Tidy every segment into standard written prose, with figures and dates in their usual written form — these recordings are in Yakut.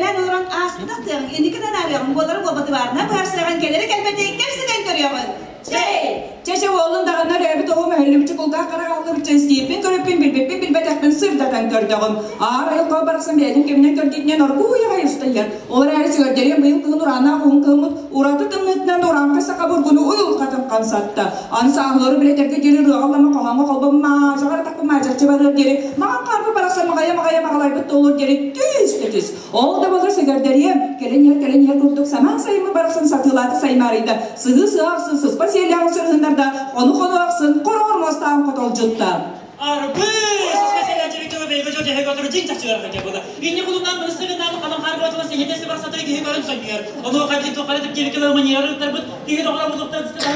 Сүбэлээн олорон ааспытах тыаҕыҥ, инникитин арыаҕыҥ, буолары буолбаты баарына быһаарсыаҕыҥ, кэлэри кэлбэти кэпсэтэн көрүөҕүҥ. Чэй! Чэ-чэ уолун даҕаны өрөөбүт оҕом өһүллүбүччэ кулгаах хараҕаллыбычча истииппин көрүппүн билбиппин билбэтэхпин сырдатан көрдөҕүм. Аар айылҕа барахсан бэйэтин кэминэн көрдүүтүнэн оргууй аҕай устайар. Ол эрээри сүгэрдэриэн быйыл кыһын урааннаах уһун кыһыммыт ураты тымныытынан урааҥхай саха бургуну уйулҕатын хамсатта. Аны сааһылары билэтэргэ диэри ырыаҕа ыллама хоһооҥҥо холбом маадьаҕар атахпын маадьаччы барыар диэри маҕан хаарбы барахсан маҕайа-маҕайа маҕалайбыт туолуор диэри түс да түс. Ол да буоллар сэгэрдэриэм, кэлин иһэр кэлин иһэр курдук самаан сайыммы барахсан сатыылаата саймаарыйда, сыһыы сыа ахсын сыспа сиэллээҕин сырыһыннарда, хону-хону ахсын хороҕор муостааҕын хотолдьутта. Арбы! Сыспа сиэлээччи бэйгэ дьо дьэһэ көтөрү дьиҥ чахчылар хакя була. Инни кулуннан мыныстыгыннаан хаман хаарбатыла сиһитэ сыбар сатыры киһи көрөн сонньуйар. Онуоха били тухары типкеликелер маньяры ыттарбыт, киһи доҕоро булуктар сытар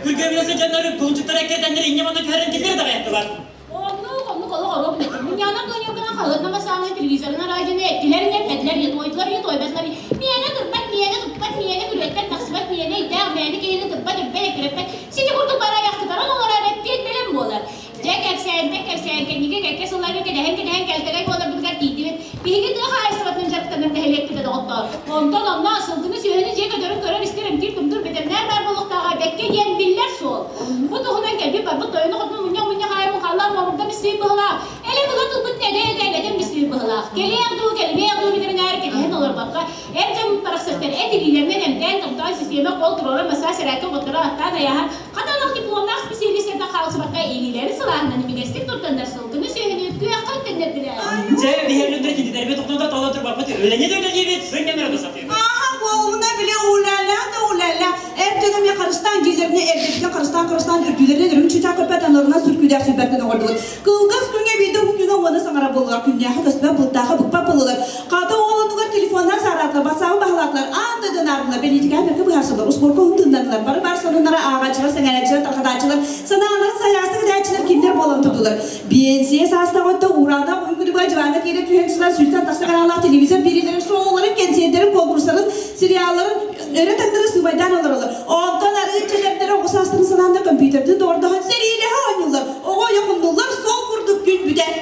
Күргөмүнэ сыдьаннары кулунчуктара эккирэтэннэр инньэ манна түһэрэн киллэрэ даҕайаттылар. Оннук, оннук олох оруобун этим. Мунньаанар планерканан хаһыатынан бассаанын, телевизорынан радионы эттилэр ини, эппэтилэр ини, туойдулар ини, туойбатылар ини. Миэнэ тырбат, миэнэ туппат, миэнэ күрүөттэн тахсыбат, миэнэ өйдөөх, мээнэ киһини тырбат, үрбэт, эккирэппэт. Сити курдук бары айахтытаран олорор эппиэт бэлэм буолар. Дьэ, кэпсээнтэн кэпсээн, кэнники кэккэ сылларга кэтэһэн-кэтэһэн кэлтэгэй буоларбытыгар тиийдибит. Биһиги тыа хаһаайыстыбатынан дьарыктанар нэһилиэкпит доҕоттоор. Онтон онно сылгыны, сүөһүнү дьиэ көтөрүн көрөр-истэр, эмтиир-тумтуур бэтэринээр баар буолуохтааҕа бэккэ диэн биллэр суол. Бу туһунан кэлбит барбыт тойону хотуну мунньах-мунньах аайы мухаллаах муомурда миссиир быһылаах. Элэ була тылбытын эдэ-эдэ элэтэн миссиир быһылаах. Кэлиэх дуу, кэлимиэх дуу бэтэринээр кэтэһэн олорбокко, эр дьоммут барахсаттар эт илиилэринэн эмтээн-томтоон систиэмэ кол туруоран массаас эрээккэ оҕотторо аттаан айааһан, хата олох дипломнаах специалистарга хаалсыбакка илиилэрин сылааһынан имигэстик туттаннар сылгыны сүөһүнү күөххэ үктэннэрдилэр. Дьэ, биһиэннэр кититэрбит тохтото толо турбаппыт, үлэни да үлэлиибит, сынньанары да сатыыбыт. Аха, буолумуна били улала да улала. Эр дьон эмиэ харыстаан дьиэлэринэ эрдэтинэ харыстаан-харыстаан үрдүлэринэн өрүҥ чыычаах көппөт анарынан сүркүүдээх сүрбэттэн оҥордубут. Кылгас күҥҥэ биирдэ уһун күҥҥэ уона саҥара буоллулар, күннээхи көстүбэт былтааха быкпат буоллулар. Хата уолунугар телефоннар саараатылар, бассаабы баһылаатылар, аан дойду наардылар, бэлиитикэҕэ бэркэ быһаарсаллар, успуорка уһун тыыннардылар, бары баар сонуннары ааҕааччылар, сэҥээрээччилэр, тарҕатааччылар, санааларын сайаҕастык этээччилэр кинилэр буолан турдулар. Биэнсийэ саастаах өттө уураанах уһун күнүгэр дьыбааҥҥа тиэрэ түһэн сытан сүүстэн тахса каналлаах телевизор биэриилэрин, шоуларын, кэнсиэрдэрин, конкурстарын, сериалларын өрө таҥнары сыымайдаан олороллор. Онтон арыычча эдэрдэрэ оҕо саастарын санаанда компьютердыы доҕордоһон сэриилэһэ оонньууллар, оҕо ойохуннуллар, сол курдук күн бүтэр.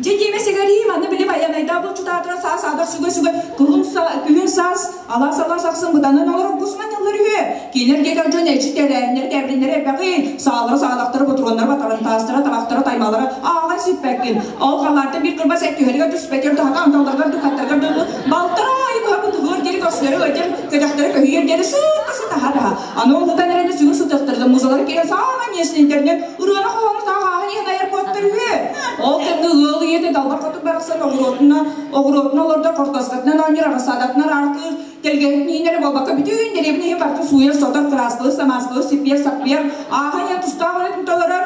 Дьэ диэмэ сэгэриим, аны били байанайдаах булчутаатыра саас аадах сүгэ-сүгэ күһүн саас алаас-алаас ахсын бытанан олорор кус манньаллар үһү. Кинилэр диэки дьон эчи тэрээһиннэри тээбириннэри элбэҕи, саалара саалахтара, ботуруоннара, батарантаастара, табахтара, таймалара ааҕан сиппэккин. Ол халаантан биир кырбас эт түһэригэр түспэтигэр туһата онтоллоргор духаттаргар дылы балтараа ай быһа бытыгыар диэри көрсүлэри ыадьар көтөхтөрө көһүйэр диэри сытта сытаһа даһа. Аны ол ытан эрэни сүгүн сытыахтарыгар музалары киирэн саамай миэстэнтэринэн ырыаны хоһоону таах ааһан иһэн айар куоттар үһү. Ол кэмҥэ ыал ийэтэ далбар хотун барахсан оҕуруотуна оҕуруотуна олордор хортуоскатынан оонньуур арасаадатынан аартыыр тэлгэһитин иһин эрэ буолбакка бүтүн дэриэбинэ иһин барытын сууйар сотор кырааскалыыр самааскалыыр сиппиэр саппыйар ааһан иһэн тустаах үлэтин толорор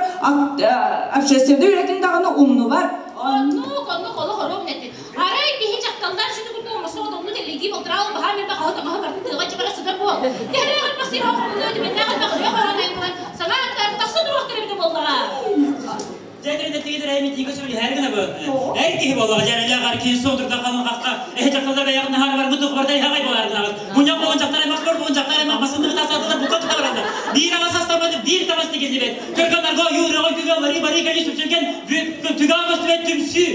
общественнай үлэтин даҕаны умнубат. Оннук, оннук олох оруобун эттин. Арай биһи дьахталлар сүтү курдук оҥосто отонну тэллэйдии балтараал баһаам элбэх аһы таҥаһы бартын тыаҕа дьыбара сытар буол. Тэһэрэ элбэх сир хомунуо түмэннээх элбэх ырыа хоһоон айыллан санаа аттар тахса туруохтар эбитэ буоллаҕа. Дьэ кэрэтэтиги митиигэ сөбүлэһэр гына бу. Эр киһи буоллаҕа дьэрэлээх ар киһи суотурда халын хахха эһэ дьахталлар бэйэҕин наһаар барбыт тухбарда иһаҕай буолар гынабыт. Мунньах буолан дьахтар аймах бор буолан дьахтар аймах басындыгы тасатылар бука тута барандар. Биир аҕас астаммат биир таҥас тигиллибэт. Көргөннөргө ойуу ырыаҕа күгэ ларыы барыы кэлии сүпсүлгэн түгэҕэ көстүбэт түмсүү.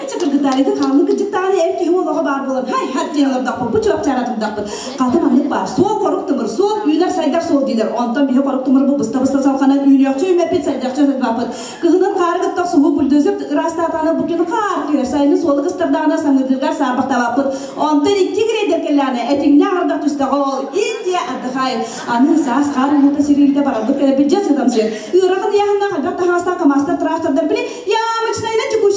Чэ кыргыттаарыйды хааллын кырдьыктааны эр киһи олоҕо баар буолан хай хат диэн олордохпут бу чуопчаара турдахпыт. Хата маннык баар суол хорук тымыр суол үүнэр сайдар суол диилэр. Онтон биһи хорук тымыр бу быста-быста салҕанан үүнүөхчү үүммэппит сайдыахчы сайдыбаппыт. Кыһынын хаары кытта охсуһуу бульдозер ыраастаатаҕына бу күн хаар түһэр сайыны суолу кыстардаҕына самыырдыргар саарбахтаабаппыт. Онтон икки грейдер кэллэҕинэ этиҥнээх ардах түстэҕэ ол Индия отдыхает. Аны саас хаар уута сириилдэ барарбыт кэлэрбит дьэ сытамсыйар. Ыарахан ыйааһыннаах элбэх таһаҕастаах камазтар трактордар били ямочнайынан текущий